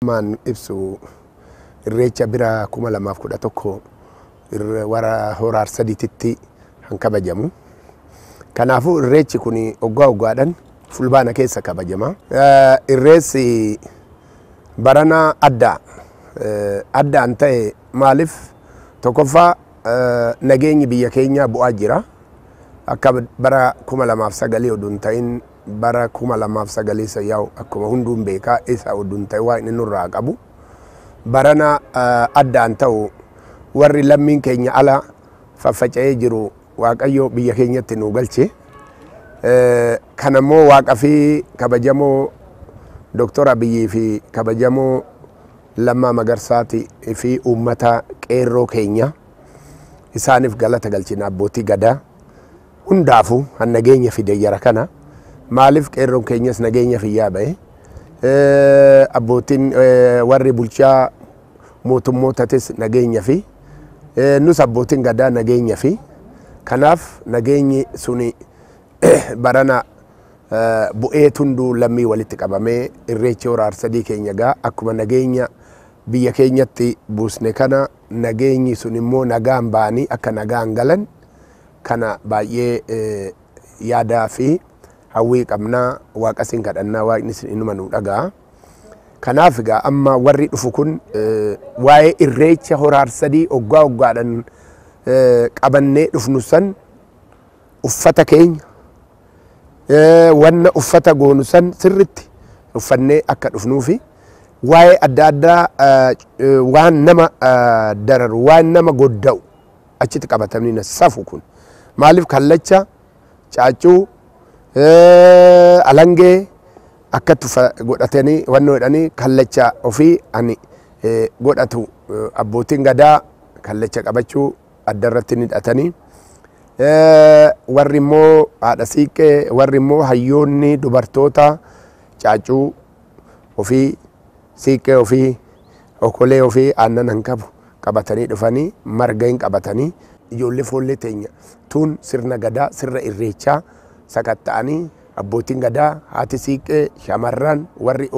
Maan ibsu Irreecha bira 2011 warra Hora Arsadiititti kan kabajamu. Kanaafuu Irreechi kun waggaa waggaadhaan Fulbaana keessa kabajama. Irreessi barana adda. Addaan ta'e maaliif? Tokkoffaa, nageenyi biyya keenyaa bu'aa jira. Akka bara 2009 oduu hin ta'in, bara 2009 yaa'u akkuma hunduun beekaa isa oduu hin ta'in waan inni nurraa qabu. Barana addaan ta'u warri lammiin keenya ala faffaca'ee jiru Waaqayyo biyya keenyatti nu galche. Kanammoo Waaqa fi kabajamoo Dooktor Abiyyii fi kabajamoo Lammaa Magarsaati fi uummata qeerroo keenya isaaniif galata galchina. Abbootii gadaa hundaafuu han nageenya fide jara kana. Maaliif? Qeerroon keenyas nageenya fiyyaa ba'e. Abbootiin warri bulchaa mootummootatis nageenya fi nus abbootiin gadaa nageenya fi kanaaf nageenyi suni barana bu'ee tunduu lammii walitti qabamee Irreechi Hora Arsadii keenya gaa akkuma nageenya biyya keenyatti buusne kana nageenyi sun immoo nagaan ba'anii akka nagaan galan kana baay'ee yaadaa fi hawwii qabnaa, Waaqa sin kadhannaa, Waaqni sin inuma nu dhaga'a. Kanaaf egaa amma warri dhufu kun waa'ee Irreecha Hora Arsadii waggaa waggaadhaan qabannee dhufnu san, uffata keenya, wanna uffata goonu san sirritti uffannee akka dhufnuufi waa'ee adda addaa waan nama dararu, waan nama godda'u achitti qabatamanii safu kun maaliif kallacha, caaccuu, alangee akkatti godhatanii wannoo jedhanii kallacha ofii ani godhatu. Abbootiin gadaa kallacha qabachuu adda irratti ni hidhatanii, warri immoo haadha siiqqee, warri immoo hayyoonni dubartoota caaccuu ofii, siiqqee ofii, okolee ofii aannan hin qabu qabatanii dhufanii marga hin qabatanii ijoollee foollee teenya tun sirna gadaa, sirna Irreechaa sakatta'anii abbootiin gadaa, haati siiqqee, shamarran, warri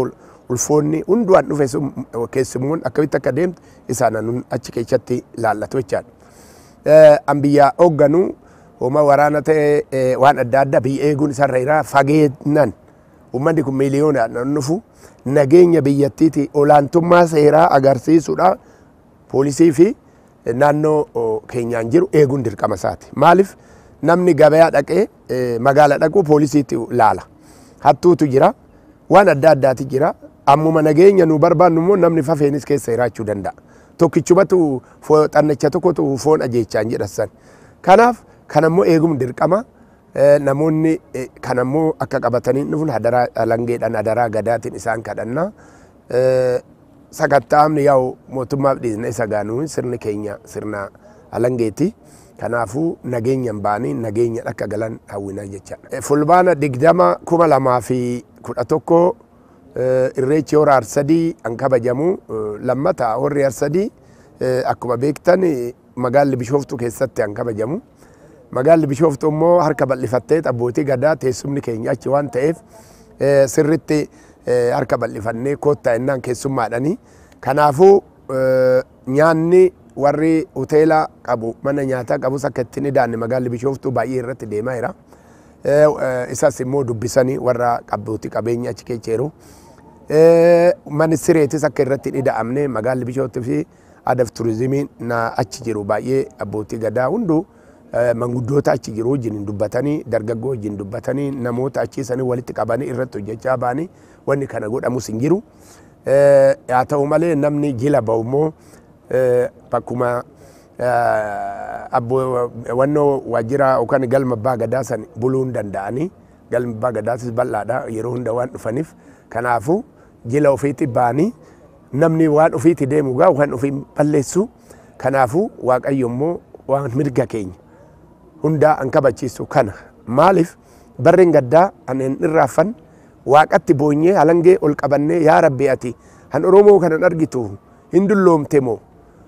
ulfoonni hundumaan dhufe sun keessummoon akkamitti akka deemtu isaan achi keessatti laallatu jechaadha. An biyya hoogganu homa waraana ta'e waan adda addaa biyya eeguun isarra jira. Fageennan uummanni kun miiliyoonaan dhufu nageenya biyyattiiti olaantummaa seeraa agarsiisuudha poolisii fi naannoo keenyaan jiru eeguun dirqama isaati. Maaliif? Namni gabayaa dhaqee magaala dhaqu poolisiitti laala. Hattuutu jira, waan adda addaati jira. Ammuma nageenya nu barbaannu immoo namni fafeenis keessa jiraachuu danda'a. Tokkichumatu xannacha tokkotu foon ajeechaan jedhasan. Kanaaf kanammoo eeguun dirqama. Namoonni kanammoo akka qabatanii dhufun hadaraa alangeedhaan, hadaraa gadaatiin isaan kadhanna. Sakatta'amni yaa'u mootummaaf dhiisne isa gaanuu sirni keenya sirna alangeeti. Kanaafuu nageenyaan ba'anii nageenya akka galan hawwinaa jechaadha. Fulbaana 20 2011 Irreechi Hora Arsadii an kabajamu. Lammata Horri Arsadii akkuma beektan magaalli Bishooftuu keessatti an kabajamu. Magaalli Bishooftuu immoo harka bal'ifattee abbootii gadaa teessumni keenya achi waan ta'eef sirritti harka bal'ifannee koottaa jennaan keessummaadhani. Kanaafuu nyaanni warri hoteela qabu, mana nyaataa qabus akka ittiin idaanne magaalli Bishooftuu baay'ee irratti deemaa jira. Isas immoo dubbisanii warra abbootii qabeenya achi keessa jiru. Manni sireetis akka irratti hin ida'amne magaalli Bishooftuu fi aadaaf turizimiin achi jiru baay'ee abbootii gadaa hunduu manguddoota achi jiru wajjin dubbatanii, dargaggoo wajjin dubbatanii, namoota achi sanii walitti qabanii irratti hojjechaa ba'anii wanni kana godhamus hin jiru. Haa ta'u malee namni jila ba'u immoo bakkuma wannoo waajjira yookaan galma abbaa gadaa san buluu hin danda'anii, galma abbaa gadaatis bal'aadha yeroo hunda waan dhufaniif. Kanaafuu jila ofiitti ba'anii namni waan ofiitti deemu gaa waan ofii balleessu. Kanaafuu Waaqayyo immoo waan mirga keenya hundaa an kabachiisu kana maaliif barreen gaddaa an hin irraafan Waaqatti boonyee halangee ol qabannee, "Yaa Rabbi, ati han Oromoo kanan argitu hin dulloomte moo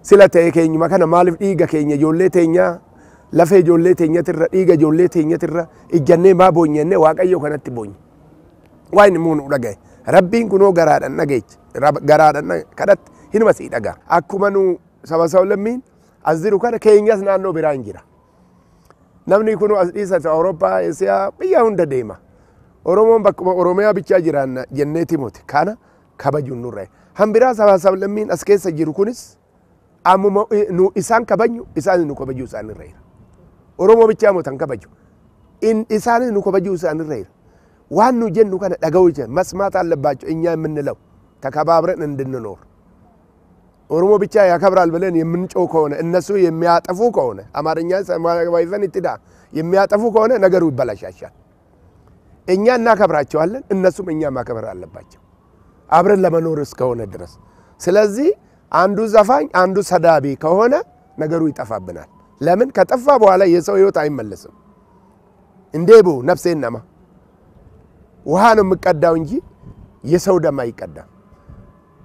sila ta'e keenyuma kana maaliif dhiiga keenya ijoollee teenyaa, lafee ijoollee teenyatirra, dhiiga ijoollee teenyatirra ijjannee maa boonyenne?" Waaqayyo kanatti boonye. Waan immoo nu dhagaye. Rabbiin kunoo garaadhaan dhageechi garaadhaan kadhatte hinuma sii dhagaa. Akkuma nu saba sablammiin as jiru kana keenyas naannoo biraa hin jira. Namni kunoo as dhiisate Awurooppaa, Eesiyaa biyya hunda deema. Oromoon bakkuma Oromiyaa bichaa jiraanna jenneeti miti kana kabajuun nurra. Hambiraa saba sablammiin as keessa jiru kunis ammuma nu isaan kabajnu isaan nu kabajuu isaan irra jira. Oromoo bichaa mootan kabaju. Isaan nu kabajuu isaan irra jira. waan nu jennu kana dhaga'uu jira መስማት አለባቸው። እኛ የምንለው ተከባብረን እንድንኖር ኦሮሞ ብቻ ያከብራል ብለን የምንጮህ ከሆነ እነሱ የሚያጠፉ ከሆነ አማርኛ ዋይፈን ይትዳ የሚያጠፉ ከሆነ ነገሩ ይበላሻሻል። እኛ እናከብራቸዋለን፣ እነሱም እኛ ማከበር አለባቸው አብረን ለመኖር እስከሆነ ድረስ። ስለዚህ አንዱ ዘፋኝ አንዱ ሰዳቢ ከሆነ ነገሩ ይጠፋብናል። ለምን ከጠፋ በኋላ የሰው ህይወት አይመለስም። እንዴቡ ነፍሴ ነማ ውሃ ነው የምቀዳው እንጂ የሰው ደም አይቀዳም።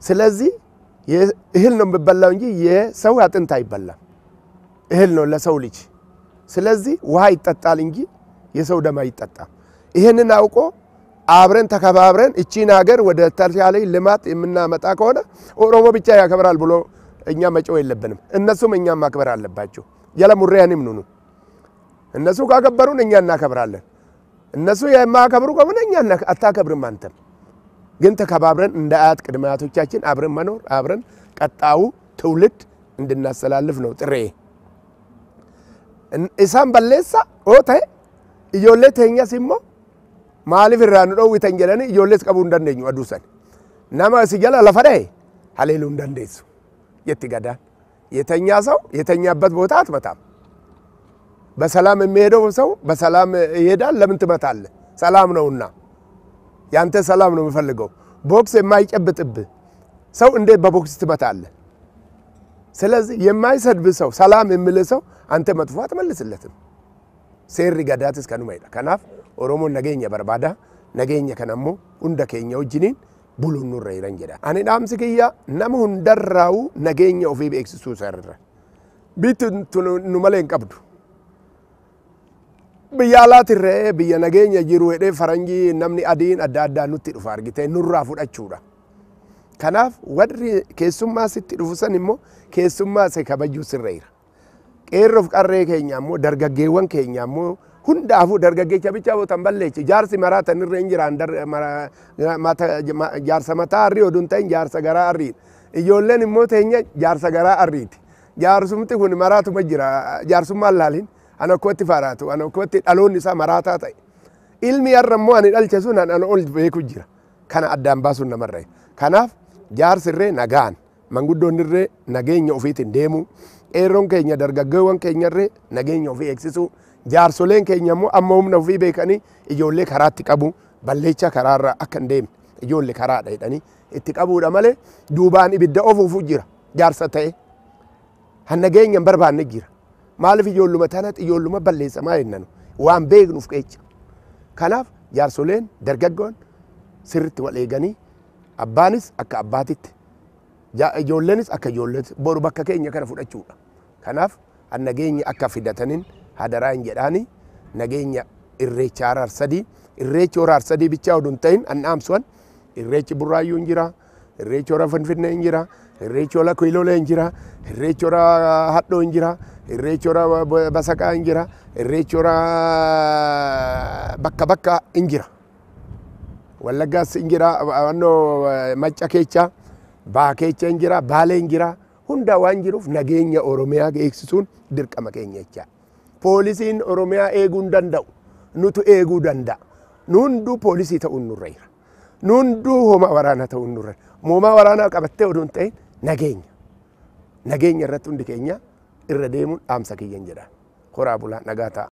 ስለዚህ እህል ነው የምበላው እንጂ የሰው አጥንት አይበላም። እህል ነው ለሰው ልጅ። ስለዚህ ውሃ ይጠጣል እንጂ የሰው ደም አይጠጣም። ይህንን አውቆ አብረን ተከባብረን እቺን ሀገር ወደ ተሻለ ልማት የምናመጣ ከሆነ ኦሮሞ ብቻ ያከብራል ብሎ እኛ መጮህ የለብንም። እነሱም እኛም ማክበር አለባቸው። ጀለሙሬያንም ኑኑ እነሱ ካከበሩን እኛ እናከብራለን። እነሱ የማያከብሩ ከሆነ እኛ አታከብርም አንተም። ግን ተከባብረን እንደ አያት ቅድመ አያቶቻችን አብረን መኖር አብረን ቀጣዩ ትውልድ እንድናስተላልፍ ነው ጥሬ። Isaan balleessa oo ta'e ijoollee teenyas immoo maaliif irraa nu dhoowwitan jedhanii ijoollees qabuu hin dandeenyu aduu san. Nama si jala lafa dha'e haleeluu hin dandeessu jetti gadaan. የተኛ ሰው የተኛበት ቦታ አትመታም። በሰላም የሚሄደው ሰው በሰላም ይሄዳል። ለምን ትመታለህ? ሰላም ነውና ያንተ ሰላም ነው የምፈልገው። ቦክስ የማይጨብጥብህ ሰው እንዴት በቦክስ ትመታለህ? ስለዚህ የማይሰድብ ሰው ሰላም የሚል ሰው አንተ መጥፎ አትመልስለትም። Seerri gadaatis kanuma jedha. Kanaaf Oromoon nageenya barbaada. Nageenya kana immoo hunda keenya wajjiniin buluun nurra jiran jedha. Ani dhaamsi kiyya nama hundarraa'u nageenya ofii beeksisuu isaarra. Biitti nu malee hin qabdu. Biyya alaatirree biyya nageenya jiru jedhee faranjii namni adiin adda addaa nutti dhufa argitee nurraa fudhachuudha. Kanaaf warri keessummaa sitti dhufu san immoo keessummaa isa kabajuu sirra jira. Qeerroof qarree keenya immoo dargaggeewwan keenya immoo hundaafuu dargaggeecha bicha bootan balleechi jaarsi maraatan irra hin jiraan jaarsa mataa arrii oduu hin ta'in jaarsa garaa arriidha. Ijoolleen immoo teenya jaarsa garaa arriiti. Jaarsumti kun maraatuma jira jaarsummaan laalin ana akkootti faaraatu ana akkootti dhaloonni isaa maraataa ta'e. Ilmi har'a immoo ani dhalche sun ana ol beeku jira. Kana addaan baasuun namarra. Kanaaf jaarsirree nagaan manguddoonnirree nageenya ofiitiin deemuu qeerroon keenya dargaggeewwan keenyarree nageenya ofii eegsisuu jaarsoleen keenya immoo amma humna ofii beekanii ijoollee karaatti qabu balleecha karaarra akka hin deemne ijoollee karaadha jedhanii itti qabuudha malee duubaan ibidda ofuufu jira jaarsa ta'e han nageenya hin barbaanne jira. Maaliif ijoolluma tanatti ijoolluma balleessamaa jennanu waan beeknuuf qeecha. Kanaaf jaarsoleen dargaggoon sirriitti wal eeganii abbaanis akka abbaatitti ijoolleenis akka ijoolleetti boru bakka keenya kana fudhachuudha. Kanaaf an nageenya akka fidataniin hadaraa hin jedhaani nageenya irreecha Hora irreechi Hora Harsadii bichaa oduu hin ta'in an dhaamsuwan irreechi Burraayyuu hin jira, irreechi Hora Finfinnee hin jira, irreechi Hora Kiilolee hin jira, irreechi Hora Hadhoo hin jira, irreechi Hora Basaqaa hin jira, irreechi Hora bakka bakka hin jira. Wallaggaas hin jira, wannoo Macca keessa, Baha keessa hin jira, Baalee hin jira. Hunda waan jiruuf nageenya Oromiyaa eegsisuun dirqama keenya jecha. Poolisiin Oromiyaa eeguu hin danda'u. Nutu eeguu danda'a. Nu hunduu poolisii ta'uun nurra jira. Nu hunduu hoomaa waraanaa ta'uun nurra jira. Hoomaa waraanaa qabattee oduu hin ta'in nageenya. Nageenya irratti hundi keenya irra deemuun dhaamsa kiyyan jedha. Horaa bulaa nagaa ta'a.